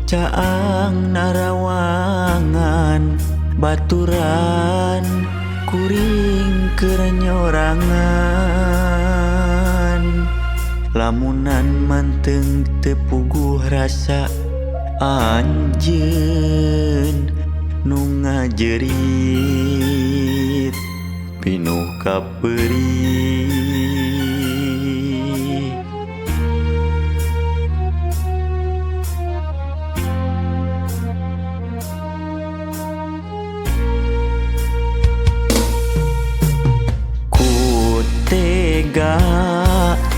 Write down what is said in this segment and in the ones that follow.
Caang narawangan baturan kuring keur nyorangan. Lamunan manteng teu puguh rasa anjeun nu ngajerit pinuh kapeurih. Tega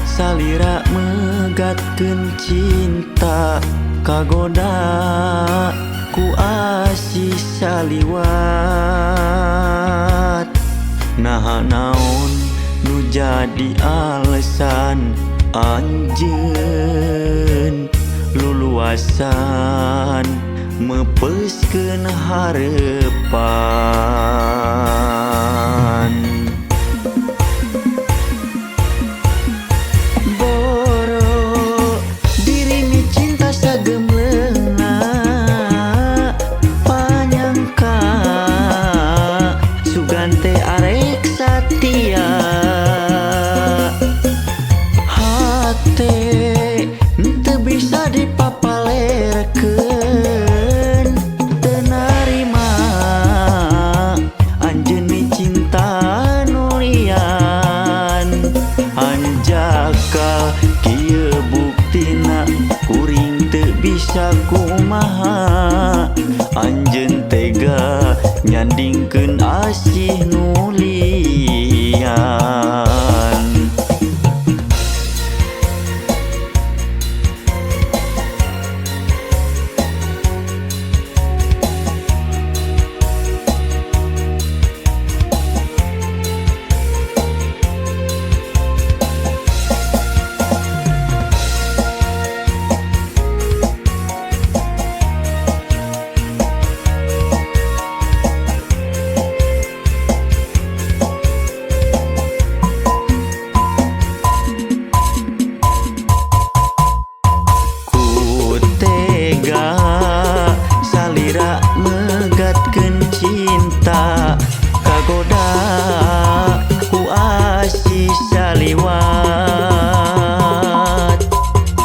salira megatkeun cinta kagoda ku asih saliwat. Naha naon nu jadi alasan anjeun luluasan meupeuskeun hareupan. Anjaka kieu buktina kuring teu bisa kumaha. Anjeun tega nyandingkeun asih nu lian. Salira megatkeun cinta kagoda ku asih saliwat.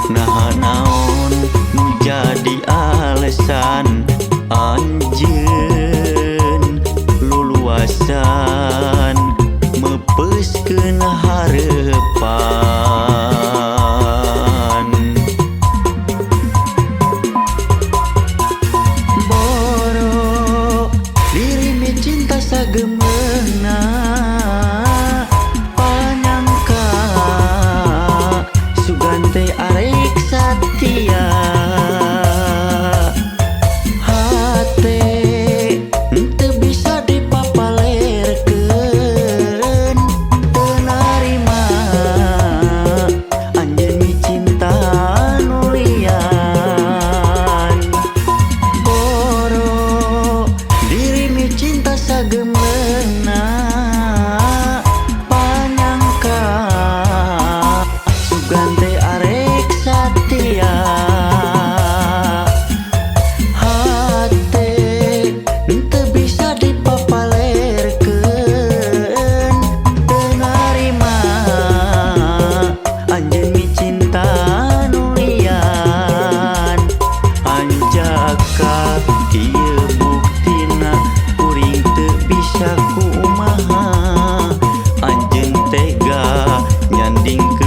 Naha naon nu jadi alasan anjeun luluasan meupeuskeun hareupan. Sagemeuna panyangka sugan teh arek satia. Hate teu bisa dipapalerkeun teu narima anjeun micinta nu lian. Boro diri micinta sagemeuna panyangka sugan teh arek satia. Hate teu bisa dipapalerkeun teu narima anjeun micinta nu lian. Anjaka kieu buktina kuring teu bisa kumaha. Anjeun tega nyandingkeun